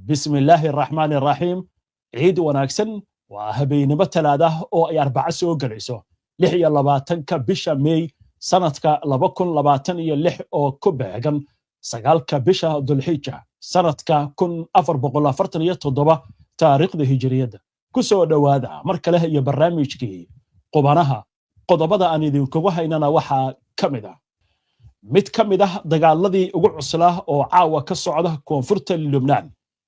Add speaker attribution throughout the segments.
Speaker 1: Bismillaahi araxmaani araxiim. Ciid wanaagsan. Waa habeennimo Talaada oo ay Arbaco soo gelayso, 26-ka bisha Meey sanadka 2026, oo ku beegan 9-ka bisha Dulxija sanadka 1447 taariikhda Hijiriyadda. Ku soo dhowaada mar kale iyo barnaamijkii Qubanaha. Qodobada aan idinkugu haynana waxaa ka mid ah mid ka mid ah dagaaladii ugu cuslaa oo caawa ka socda koonfurta Lubnaan,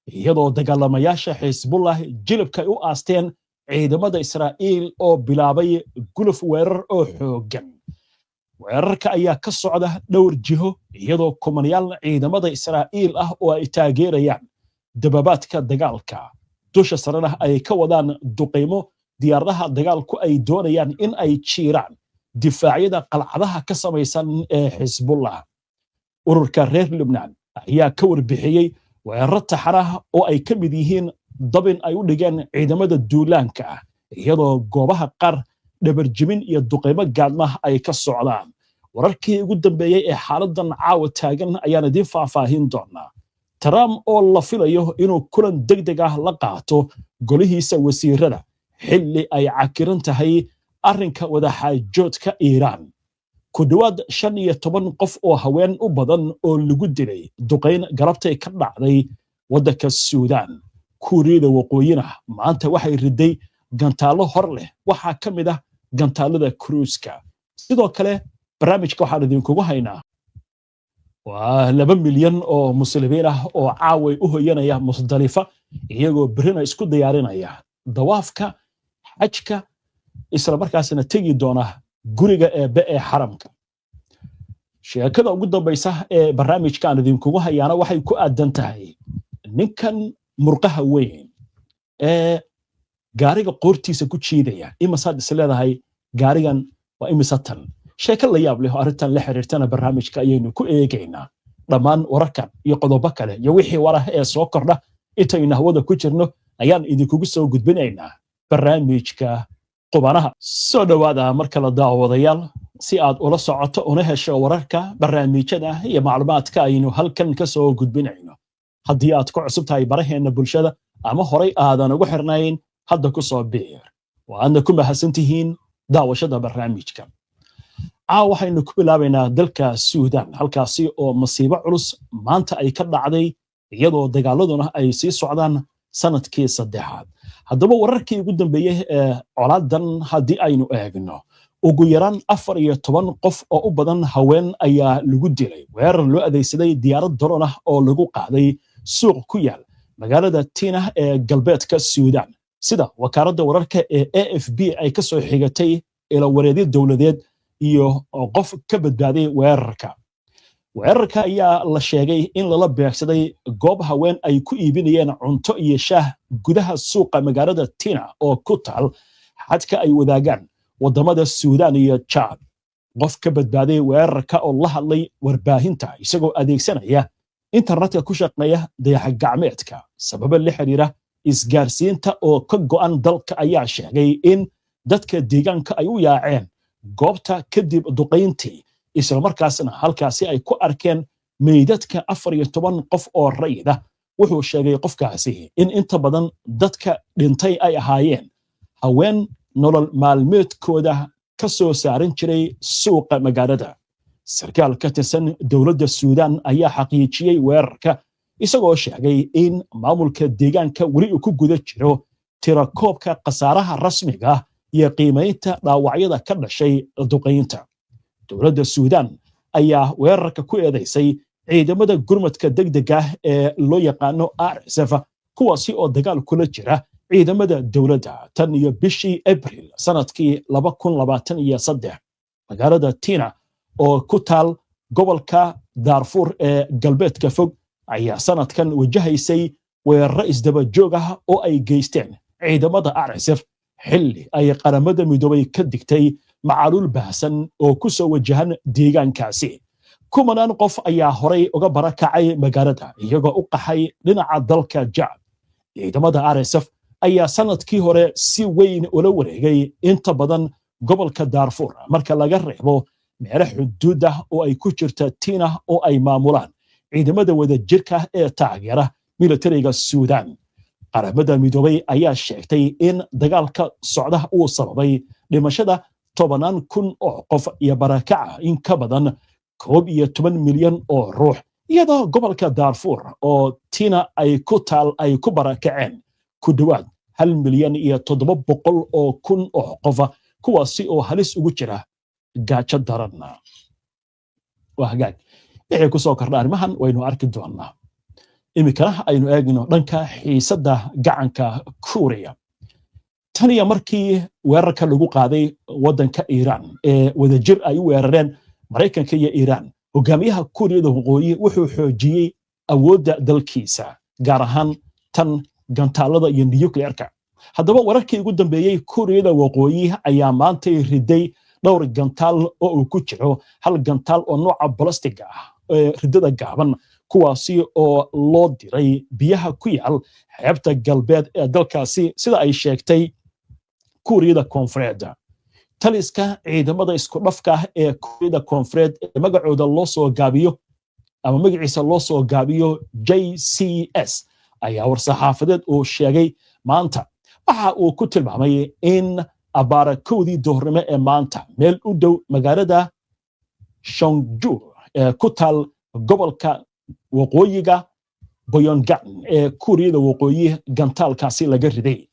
Speaker 1: iyadoo dagaalamayaasha Xisbullah jilibka ay u aasteen ciidamada Israa'iil oo bilaabay guluf weerar oo xooggan. Weerarka ayaa ka socda dhowr jiho, iyadoo kumanayaal ciidamada Israa'iil ah oo ay taageerayaan dababaadka dagaalka dusha sarena ay ka wadaan duqaymo diyaaradaha dagaalku ay doonayaan in ay jiiraan difaacyada qalcadaha ka samaysan ee Xisbullah. Ururka reer Lubnaan ayaa ka warbixiyey weeraro taxanah oo ay ka mid yihiin dabin ay u dhigeen ciidamada duulaanka ah, iyadoo goobaha qaar dhabarjimin iyo duqaymo gaadmah ay ka socdaan. Wararkii ugu dambeeyey ee xaaladan caawa taagan ayaan idiin faahfaahin doonaa. Trump oo la filayo inuu kulan degdeg ah la qaato golihiisa wasiirada xilli ay cakiran tahay arrinka wadaxaajoodka Iiraan. Ku dhowaad 15 qof oo haween u badan oo lagu dilay duqayn galabtay ka dhacday waddanka Suudaan. Kuuriyada Waqooyina maanta waxay riday gantaallo hor leh, waxaa ka mid ah gantaalada cruise-ka. Sidoo kale barnaamijka waxaan idinkugu haynaa waa 2 milyan oo Muslimiin ah oo caaway u hoyanaya Musdalifa, iyagoo berrina isku diyaarinaya dawaafka xajka, isla markaasna tegi doona guriga Eebbe ee xaramka. Sheekada ugu dambaysa ee barnaamijka aan idinkugu hayaana waxay ku aadan tahay ninkan murqaha weyn ee gaariga qoortiisa ku jiidaya. Imisaad is leedahay gaarigan waa imisa tan? Sheeko la yaab leh oo arrintan la xiriirtana barnaamijka ayaynu ku eegaynaa. Dhammaan wararkan iyo qodobo kale iyo wixii warah ee soo kordha intaynu hawada ku jirno ayaan idinkugu soo gudbinaynaa barnaamijka Qubanaha. Soo dhowaada mar kale, daawadayaal. Si aad ula socoto una hesho wararka, barnaamijyada iyo macluumaadka aynu halkan ka soo gudbinayno, haddii aad ku cusub tahay baraheenna bulshada ama horay aadan ugu xirnayn, hadda ku soo biir. Waadna ku mahadsan tihiin daawashada barnaamijka. Caawa waxaynu ku bilaabaynaa dalka Suudaan, halkaasi oo masiibo culus maanta ay ka dhacday, iyadoo dagaaladuna ay sii socdaan sanadkii saddexaad. Haddaba wararkii ugu dambeeyey ee colaadan haddii aynu eegno, ugu yaraan 14 qof oo u badan haween ayaa lagu dilay weerar loo adeegsaday diyaarad drone ah oo lagu qaaday suuq ku yaal magaalada Tina ee galbeedka Suudaan, sida wakaaladda wararka ee AFP ay ka soo xigatay ilawareedyo dowladeed iyo qof ka badbaaday weerarka. Weerarka ayaa la sheegay in lala beegsaday goob haween ay ku iibinayeen cunto iyo shaah gudaha suuqa magaalada Tina oo ku taal xadka ay wadaagaan waddamada Suudaan iyo Jaad. Qof ka badbaaday weerarka oo la hadlay warbaahinta isagoo adeegsanaya internetka ku shaqeeya dayax-gacmeedka sababo la xiriira isgaarsiinta oo ka go'an dalka ayaa sheegay in dadka deegaanka ay u yaaceen goobta kadib duqayntii, islamarkaasna halkaasi ay ku arkeen meydadka 14 qof oo rayid ah. Wuxuu sheegay qofkaasi in inta badan dadka dhintay ay ahaayeen haween nolol maalmeedkooda ka soo saaran jiray suuqa magaalada. Sarkaal ka tirsan dowladda Suudaan ayaa xaqiijiyey weerarka, isagoo sheegay in maamulka deegaanka weli uu ku guda jiro tirakoobka khasaaraha rasmiga ah iyo qiimaynta dhaawacyada ka dhashay duqaynta. Dowladda Suudaan ayaa weerarka ku eedaysay ciidamada gurmadka degdega ah ee loo yaqaano RSF, kuwaasi oo dagaal kula jira ciidamada dowladda tan iyo bishii Abril sanadkii 2023. Magaalada Tina oo ku taal gobolka Daarfuur ee galbeedka fog ayaa sanadkan wajahaysay weeraro isdaba joog ah oo ay geysteen ciidamada RSF, xilli ay Qaramada Midoobay ka digtay macaluul baahsan oo ku soo wajahan deegaankaasi. Kumanaan qof ayaa horay uga barakacay magaalada, iyagoo u qaxay dhinaca dalka Jaad. Ciidamada RSF ayaa sanadkii hore si weyn ula wareegay inta badan gobolka Daarfuur, marka laga reebo meelo xuduud ah oo ay ku jirta Tina oo ay maamulaan ciidamada wadajirka ee taageera. Militariga Suudaan. Qaramada Midoobay ayaa sheegtay in dagaalka socda uu sababay dhimashada tobanaan kun oo qof iyo barakaca in ka badan 11 milyan oo ruux, iyadoo gobolka Daarfuur oo Tina ay ku taal ay ku barakaceen ku dhowaad 1,700,000 oo qof, kuwaasi oo halis ugu jira gaajo daran. Waa hagaag, wixii ku soo kordha arrimahan waynu arki doonnaa. Iminkana aynu eegno dhanka xiisadda gacanka Kuuriya. Tan iyo markii weerarka lagu qaaday waddanka Iiraan ee wadajir ay u weerareen Maraykanka iyo Iiraan, hogaamiyaha Kuuriyada Waqooyi wuxuu xoojiyey awoodda dalkiisa, gaar ahaan tan gantaalada iyo nukleerka. Haddaba, wararkii ugu dambeeyey, Kuuriyada Waqooyi ayaa maantay riday dhowr gantaal oo uu ku jiro hal gantaal oo nooca balastiga ah ee riddada gaaban, kuwaasi oo loo diray biyaha ku yaal xeebta galbeed ee dalkaasi, sida ay sheegtay Kuuriyada Koonfureed. Taliska ciidamada isku dhafka ah ee Kuuriyada Koonfureed ee magacooda loo soo gaabiyo ama magaciisa loo soo gaabiyo JCS ayaa war-saxaafadeed uu sheegay maanta waxa uu ku tilmaamay in abaara 1dii duhurnimo ee maanta, meel u dhow magaalada Shongju ee ku taal gobolka Waqooyiga Boyongan ee Kuuriyada Waqooyi, gantaalkaasi laga riday.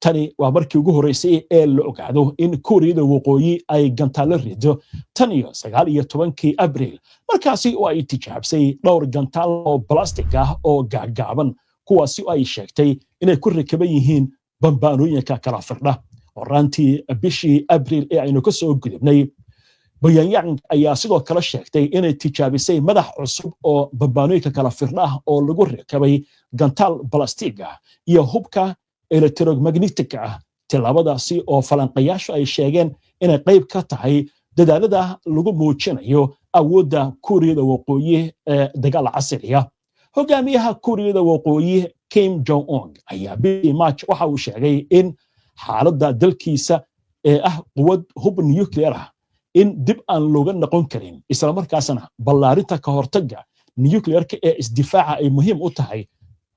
Speaker 1: Tani waa markii ugu horreysay ee la ogaado in Kuuriyada Waqooyi ay gantaallo rido tan iyo 19kii Abriil, markaasi oo ay tijaabsay dhowr gantaal oo balastig ah oo gaaggaaban, kuwaasi oo ay sheegtay inay ku rakaban yihiin bambaanooyinka kala firdha. Horaantii bishii Abriil ee aynu ka soo gudubnay, Pyongyang ayaa sidoo kale sheegtay inay tijaabisay madax cusub oo bambaanooyinka kala firdha ah oo lagu rakabay gantaal balastig ah iyo hubka electromagnetic ah, tillaabadaasi oo falanqayaashu ay sheegeen inay qayb ka tahay dadaalada lagu muujinayo awoodda Kuuriyada Waqooyi ee dagaal casriya. Hogaamiyaha Kuuriyada Waqooyi Kim Jong Un ayaa bishii March waxa uu sheegay in xaaladda dalkiisa ee ah quwad hub nuclear ah in dib aan looga noqon karin, islamarkaasna ballaarinta ka hortagga nuclearka ee isdifaaca ay muhiim u tahay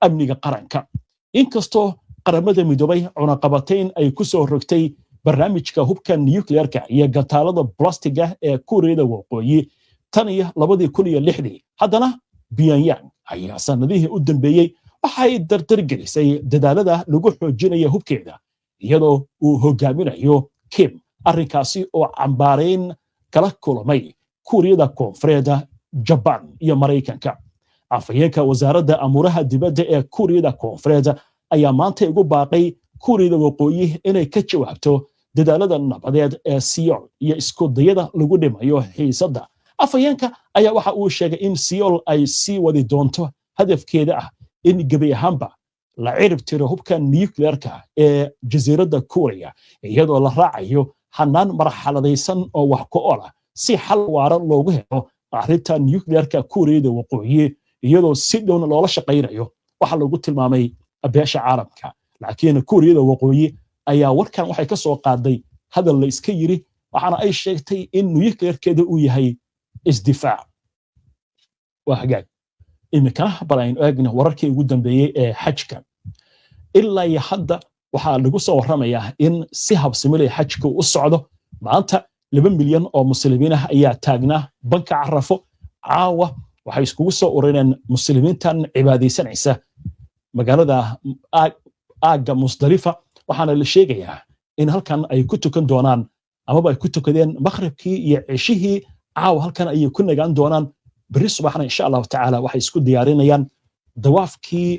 Speaker 1: amniga qaranka. Inkastoo Qaramada Midoobay cunaqabatayn ay ku soo rogtay barnaamijka hubka nuclearka iyo gantaalada balastiga ee Kuuriyada Waqooyi tan iyo 2006dii, haddana Pyongyang ayaa sanadihii u dambeeyey waxay dardargelisay dadaalada lagu xoojinayo hubkeeda, iyadoo uu hogaaminayo Kim, arrinkaasi oo cambaarayn kala kulmay Kuuriyada Koonfureed, Jabaan iyo Maraykanka. Afhayeenka wasaaradda amuuraha dibadda ee Kuuriyada Koonfureed ayaa maanta ugu baaqay Kuuriyada Waqooyi inay ka jawaabto dadaalada nabadeed ee Seoul iyo isku dayada lagu dhimayo xiisadda. Afhayeenka ayaa waxa uu sheegay in Seoul ay sii wadi doonto hadafkeeda ah in gebi ahaanba la cirib tiro hubka nuclearka ee jasiiradda Kuuriya, iyadoo la raacayo hanaan marxaladaysan oo wax ku ool ah si xal waara loogu helo arrinta nuclearka Kuuriyada Waqooyi, iyadoo si dhowna loola shaqaynayo waxa lagu tilmaamay beesha caalamka. Laakiin Kuuriyada Waqooyi ayaa warkan waxay ka soo qaaday hadal la iska yiri, waxaana ay sheegtay in nuclearkeeda uu yahay isdifaac. Waa hagaag, iminkana bal aynu eegno wararkii ugu dambeeyey ee xajka. Ilaa iyo hadda waxaa lagu soo warramayaa in si habsimilay xajku u socdo. Maanta 2 milyan oo muslimiin ah ayaa taagnaa banka Carafo. Caawa waxay iskugu soo urureen muslimiintan cibaadaysanaysa magaalada aagga Musdalifa, waxaana la sheegayaa in halkan ay ku tukan doonaan amaba ay ku tukadeen maqribkii iyo ceshihii. Caawa halkan ayay ku nagaan doonaan. Berri subaxna, insha Allahu tacaala, waxay isku diyaarinayaan dawaafkii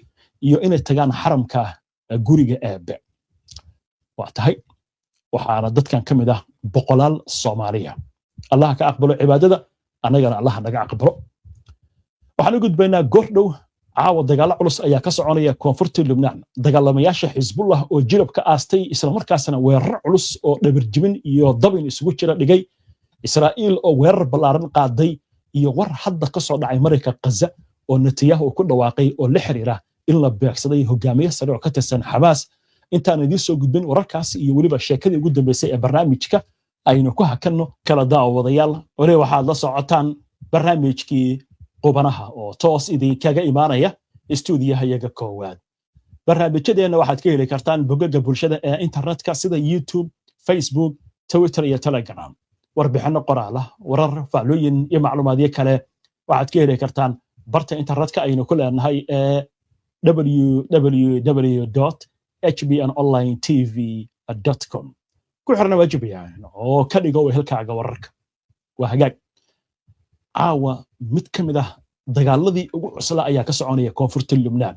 Speaker 1: iyo inay tagaan xaramka, guriga Eebe. Waa tahay, waxaana dadkan ka mid ah boqolaal Soomaaliya. Allah ka aqbalo cibaadada, annagana Allah naga aqbalo. Waxaan u gudbaynaa goordhow. Caawa dagaalo culus ayaa ka soconaya koonfurta Lubnaan. Dagaalamayaasha Xisbullah oo jilab ka aastay, islamarkaasna weerar culus oo dhabarjibin iyo dabin isugu jira dhigay Israa'iil oo weerar ballaaran qaaday, iyo war hadda ka soo dhacay marinka Qaza oo Netanyahu uu ku dhawaaqay oo la xiriira in la beegsaday hogaamiye sare oo ka tirsan Xamaas. Intaan idiin soo gudbin wararkaas iyo weliba sheekadii ugu dambeysay ee barnaamijka, aynu ku hakanno kala. Daawadayaal, weli waxaad la socotaan barnaamijkii Qubanaha oo toos idinkaga imaanaya Istuudiyahayaga koowaad, barnaamijyadeenna waxaad ka heli kartaan bogagga bulshada ee internetka sida YouTube, Facebook, Twitter iyo Telegram. Warbixinno qoraala, warar, faallooyin iyo macluumaadyo kale waxaad ka heli kartaan barta internetka aynu ku leenahay ee www hbn online tv com. Ku xirna waajibayaan oo ka dhigo wehelkaaga wararka. Waa hagaag. Caawa mid ka mid ah dagaaladii ugu cuslaa ayaa ka soconaya koonfurta Lubnaan.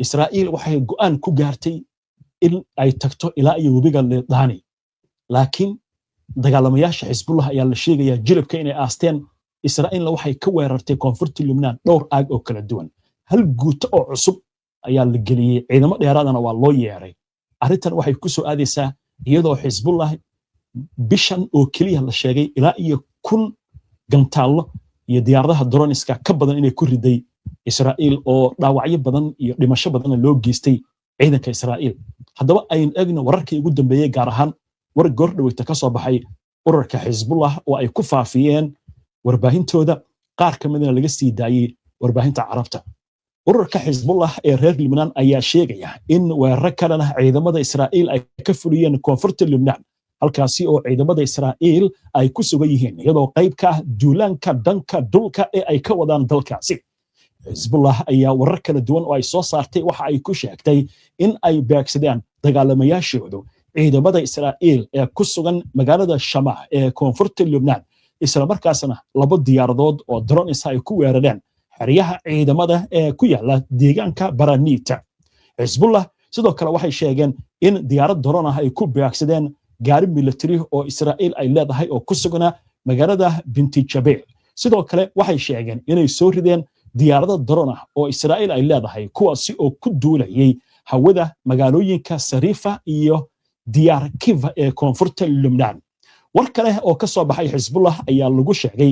Speaker 1: Israa'iil waxay go'aan ku gaartay in ay tagto ilaa iyo webiga Lidaani, laakiin dagaalamayaasha Xisbullah ayaa la sheegayaa jilibka inay aasteen. Israa'iilna waxay ka weerartay koonfurta Lubnaan dhowr aag oo kala duwan. Hal guuto oo cusub ayaa la geliyey, ciidamo dheeraadana waa loo yeeray. Arrintan waxay ku soo aadaysaa iyadoo Xisbullah bishan oo keliya la sheegay ilaa iyo 1000 gantaallo iyo diyaaradaha droniska ka badan inay ku riday Israa'iil, oo dhaawacyo badan iyo dhimasho badanna loo geystay ciidanka Israa'iil. Haddaba aynu egno wararkii ugu dambeeyey, gaar ahaan war goor dhaweyta ka soo baxay ururka Xisbullah oo ay ku faafiyeen warbaahintooda, qaar ka midna laga sii daayey warbaahinta Carabta. Ururka Xisbullah ee reer Libnaan ayaa sheegaya in weeraro kalena ciidamada Israa'iil ay ka fuliyeen koonfurta Libnaan, halkaasi oo ciidamada Israa'iil ay ku sugan yihiin, iyadoo qayb ka ah duulaanka dhanka dhulka ee ay ka wadaan dalkaasi. Xisbullah ayaa warar kala duwan oo ay soo saartay waxa ay ku sheegtay in ay beegsadeen dagaalamayaashoodu ciidamada Israa'iil ee ku sugan magaalada Shama ee koonfurta Lubnaan, islamarkaasna laba diyaaradood oo drones ay ku weerareen xeryaha ciidamada ee ku yaala deegaanka Baranita. Xisbullah sidoo kale waxay sheegeen in diyaarad drone ah ay ku beegsadeen gaari military oo Israa'iil ay leedahay oo ku sugnaa magaalada Binti Jabeel. Sidoo kale waxay sheegeen inay soo rideen diyaarado drone ah oo Israa'iil ay leedahay, kuwaasi oo ku duulayay hawada magaalooyinka Sarifa iyo Diyaar Kiva ee koonfurta Lubnaan. War kale oo ka soo baxay Xisbullah ayaa lagu sheegay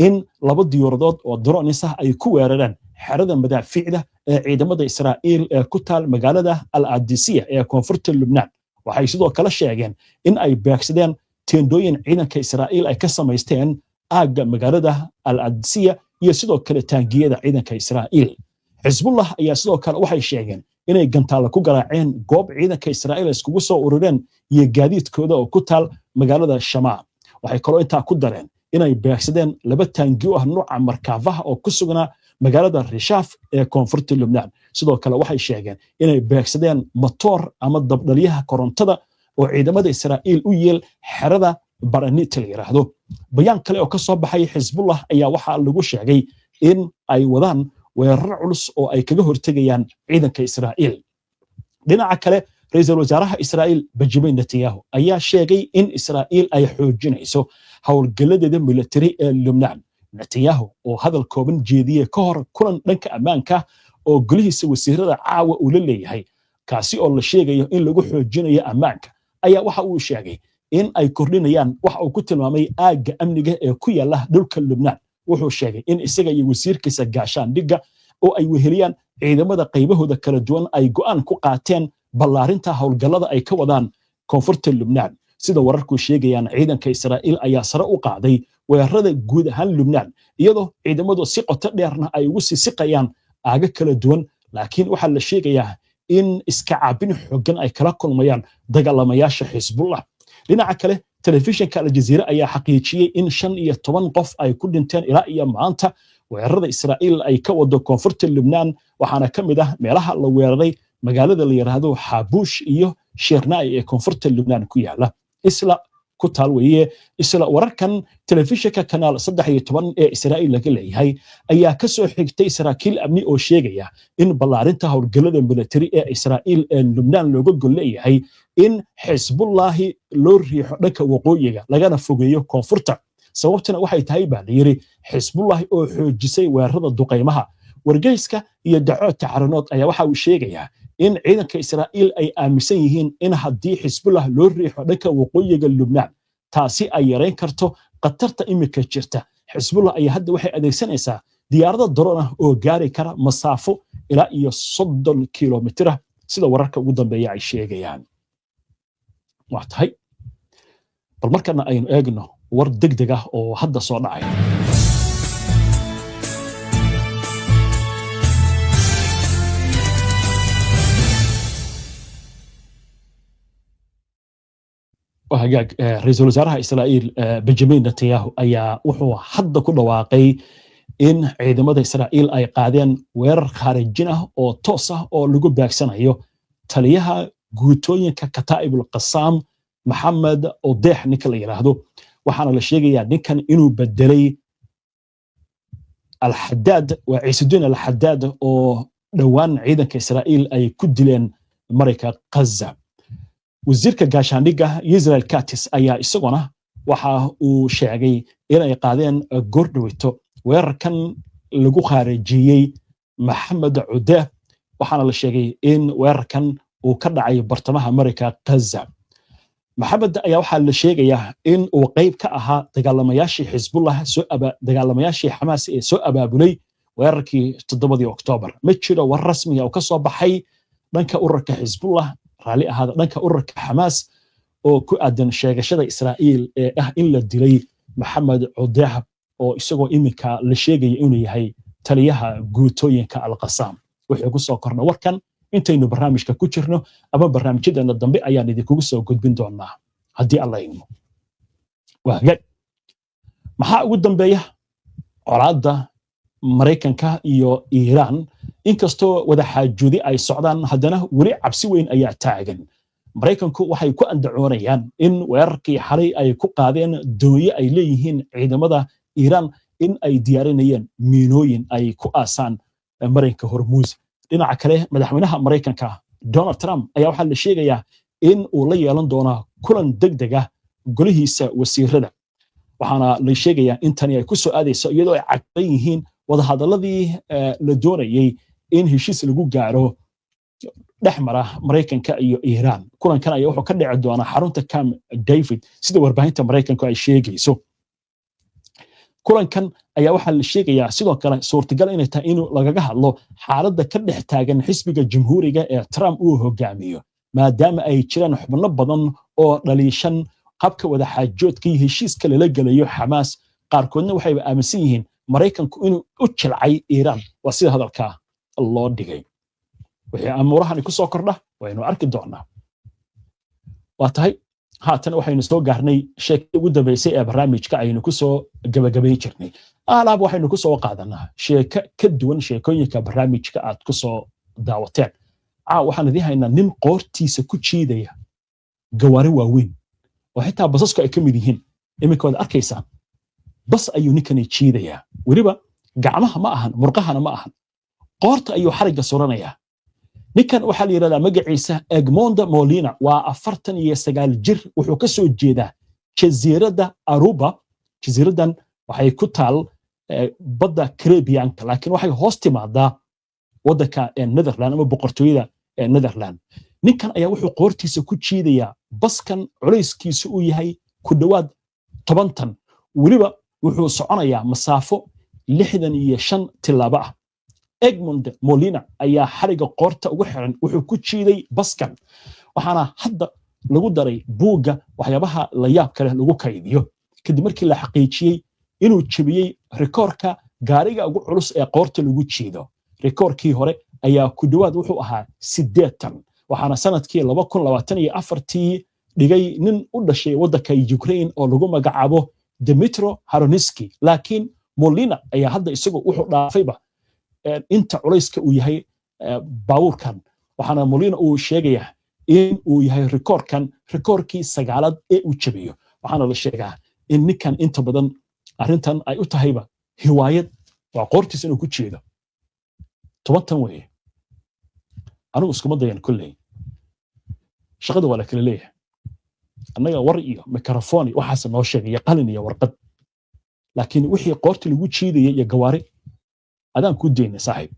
Speaker 1: in laba diyaaradood oo drones ah ay ku weerareen xerada madaafiicda ee ciidamada Israa'iil ee ku taal magaalada Al Adisiya ee koonfurta Lubnaan. Waxay sidoo kale sheegeen in ay beegsadeen teendooyin ciidanka Israa'iil ay ka samaysteen aagga magaalada Al Adisiya iyo sidoo kale taangiyada ciidanka Israa'iil. Xisbullah ayaa sidoo kale waxay sheegeen inay gantaalla ku garaaceen goob ciidanka Israa'iil iskugu soo urureen iyo gaadiidkooda oo ku taal magaalada Shamaa. Waxay kaloo intaa ku dareen inay beegsadeen laba taangiyo ah nooca markaafaha oo ku sugnaa magaalada Rishaaf ee koonfurta Lubnaan. Sidoo kale waxay sheegeen inay beegsadeen matoor ama dabdhaliyaha korontada oo ciidamada Israa'iil u yeel xerada Baranita la yidhaahdo. Bayaan kale oo ka soo baxay Xisbullah ayaa waxaa lagu sheegay in ay wadaan weerar culus oo ay kaga hortegayaan ciidanka Israa'iil. Dhinaca kale, ra'iisul wasaaraha Israa'iil Benjamin Netanyahu ayaa sheegay in Israa'iil ay xoojinayso howlgalladeeda military ee Lubnaan. Netanyahu oo hadal kooban jeediyey ka hor kulan dhanka ammaanka oo golihiisa wasiirada caawa uu la leeyahay, kaasi oo la sheegayo in lagu xoojinayo ammaanka, ayaa waxa uu sheegay in ay kordhinayaan waxa uu ku tilmaamay aagga amniga ee ku yaala dhulka Lubnaan. Wuxuu sheegay in isaga iyo wasiirkiisa gaashaandhigga oo ay weheliyaan ciidamada qaybahooda kala duwan ay go'aan ku qaateen ballaarinta howlgallada ay ka wadaan koonfurta Lubnaan. Sida wararku sheegayaan, ciidanka Israa'iil ayaa sare u qaaday weerarada guud ahaan Lubnaan, iyadoo ciidamadu si qoto dheerna ay ugu sii siqayaan aaga kala duwan, laakiin waxaa la sheegayaa in iska caabin xooggan ay kala kulmayaan dagaalamayaasha Xisbullah. Dhinaca kale, telefishinka Aljaziira ayaa xaqiijiyey in 15 qof ay ku dhinteen ilaa iyo maanta weerarada Israa'iil ay ka wado koonfurta Lubnaan, waxaana ka mid ah meelaha la weeraray magaalada la yidhaahdo Xaabuush iyo Sheernai ee koonfurta Lubnaan ku yaala, isla ku taal weeye. Isla wararkan, telefishinka Kanaal 13 ee Israa'iil laga leeyahay ayaa ka soo xigtay saraakiil amni oo sheegaya in ballaarinta howlgallada military ee Israa'iil ee Lubnaan looga gol leeyahay in Xisbullaahi loo riixo dhanka waqooyiga lagana fogeeyo koonfurta. Sababtuna waxay tahay, baa la yidhi, Xisbullahi oo xoojisay weerarada duqaymaha. Wargeyska iyo Dacood Taxaranood ayaa waxa uu sheegayaa in ciidanka Israa'iil ay aaminsan yihiin in haddii Xisbullah loo riixo dhanka waqooyiga Lubnaan, taasi ay yarayn karto khatarta imika jirta. Xisbullah ayaa hadda waxay adeegsanaysaa diyaarado daroon ah oo gaari kara masaafo ilaa iyo 30 kilomitira, sida wararka ugu dambeeya ay sheegayaan. Waa tahay, bal markana aynu eegno war degdeg ah oo hadda soo dhacay. Hagaag, ra-iisul wasaaraha Israa'iil Benjamin Netanyahu ayaa wuxuu hadda ku dhawaaqay in ciidamada Israa'iil ay qaadeen weerar khaarijin ah oo toos ah oo lagu beegsanayo taliyaha guutooyinka Kataa'ibul Qasaam, Maxamed Odeex ninka la yidhaahdo. Waxaana la sheegayaa ninkan inuu bedelay Alxadaad, waa Ciisudiin Alxadaad, oo dhowaan ciidanka Israa'iil ay ku dileen marayka Ghaza. Wasiirka gaashaandhigga Israel Katz ayaa isaguna waxa uu sheegay inay qaadeen goordhaweyto weerarkan lagu khaarijiyey Maxamed Cudeh. Waxaana la sheegay in weerarkan uu ka dhacay bartamaha marayka Ghaza. Maxamed ayaa waxaa la sheegayaa in uu qayb ka ahaa dagaalamayaashii Xisbullah soo, dagaalamayaashii Xamaas ee soo abaabulay weerarkii 7-dii Oktoobar. Ma jiro war rasmiga oo ka soo baxay dhanka ururka Xisbullah, raalli ahaada, dhanka ururka Xamaas oo ku aadan sheegashada Israa'iil ee ah in la dilay Maxamed Cudeeh, oo isagoo iminka la sheegaya inuu yahay taliyaha guutooyinka Alqasaam. Wuxuu ku soo kordha warkan intaynu barnaamijka ku jirno ama barnaamijyadeena dambe ayaan idinkugu soo gudbin doonaa haddii Alla idmo. Waa hagaag. Maxaa ugu dambeeya colaadda Maraykanka iyo Iiraan? Inkastoo wadaxaajoodi ay socdaan, haddana weli cabsi weyn ayaa taagan. Maraykanku waxay ku andacoonayaan in weerarkii xalay ay ku qaadeen doonyo ay leeyihiin ciidamada Iiraan in ay diyaarinayeen miinooyin ay ku aasaan marinka Hormuus. Dhinaca kale, madaxweynaha Maraykanka Donald Trump ayaa waxaa la sheegayaa in uu la yeelan doonaa kulan degdeg ah golihiisa wasiirada. Waxaana la sheegayaa in tani ay ku soo aadayso iyadoo ay cagban yihiin wadahadalladii la doonayey in heshiis lagu gaaro dhex mara Maraykanka iyo Iiraan. Kulankan ayaa wuxuu ka dhici doonaa xarunta Camp David, sida warbaahinta Maraykanku ay sheegayso. Kulankan ayaa waxaa la sheegayaa sidoo kale suurtagal inay tahay in lagaga hadlo xaaladda ka dhex taagan xisbiga Jamhuuriga ee Trump uu hogaamiyo, maadaama ay jiraan xubno badan oo dhaliishan habka wadaxaajoodka iyo heshiiska lala gelayo Xamaas. Qaarkoodna waxayba aaminsan yihiin Maraykanku inuu u jilcay Iiraan, waa sida hadalka loo dhigay. Wixii amuurahani ku soo kordha waynu arki doonaa. Waa tahay, haatan waxaynu soo gaarnay sheekadii ugu dambaysay ee barnaamijka aynu ku soo gabagabayn jirnay. Alaab waxaynu ku soo qaadanaa sheeko ka duwan sheekooyinka barnaamijka aad ku soo daawateen. Caaw waxaan idiin haynaa nin qoortiisa ku jiidaya gawaari waaweyn oo xitaa basasku ay ka mid yihiin. Iminka waad arkaysaan, bas ayuu ninkani jiidayaa. Weliba gacmaha ma ahan, murqahana ma ahan, qoorta ayuu xarigga suranayaa. Ninkan waxaa la yidhahdaa magaciisa Egmonda Molina, waa 49 jir. Wuxuu ka soo jeedaa jasiiradda Aruba. Jasiiraddan waxay ku taal badda Caribbeanka, laakiin waxay hoos timaadaa waddanka Netherland ama boqortooyada Netherland. Ninkan ayaa wuxuu qoortiisa ku jiidayaa baskan culayskiisu uu yahay ku dhowaad 10 tan. Weliba wuxuu soconayaa masaafo 65 tilaabo ah. Egmond Molina ayaa xariga qoorta ugu xiran wuxuu ku jiiday baskan, waxaana hadda lagu daray buugga waxyaabaha la yaab kale lagu kaydiyo, kadib markii la xaqiijiyey inuu jebiyey rikoorka gaariga ugu culus ee qoorta lagu jiido. Rikoorkii hore ayaa ku dhowaad wuxuu ahaa 80, waxaana sanadkii 2024-tii dhigay nin u dhashay waddanka Ukraine oo lagu magacaabo Dimitro Haroniski. Laakiin Molina ayaa hadda isagu wuxuu dhaafayba inta culayska uu yahay baabuurkan. Waxaana Molina uu sheegayaa in uu yahay rikoorkan rikoorkii sagaalaad ee uu jabiyo. Waxaana la sheegaa in ninkan inta badan arrintan ay u tahayba hiwaayad, waa qoortiisa inuu ku jeedo 10 tan weeye. Anigu iskuma dayan kolley, shaqada waa la kala leeyahay. Annaga war iyo mikrofon iyo waxaas noo sheegay iyo qalin iyo warqad, laakiin wixii qoorta lagu jiidaya iyo gawaari adaan ku daynay, saaxiib.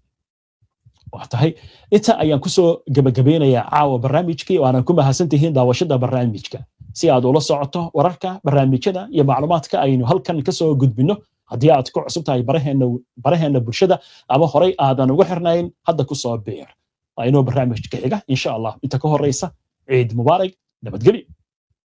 Speaker 1: Waa tahay, inta ayaan kusoo gabagabeynayaa caawa barnaamijkii, waana ku mahadsantihiin daawashada barnaamijka. Si aad ula socoto wararka, barnaamijyada iyo macluumaadka aynu halkan kasoo gudbinno, haddii aad ku cusub tahay baraheena bulshada ama horay aadan ugu xirnayn, hadda kusoo biir. Waa inoo barnaamijka xiga insha Allah. Inta ka horeysa, ciid mubaarak, nabadgelyo.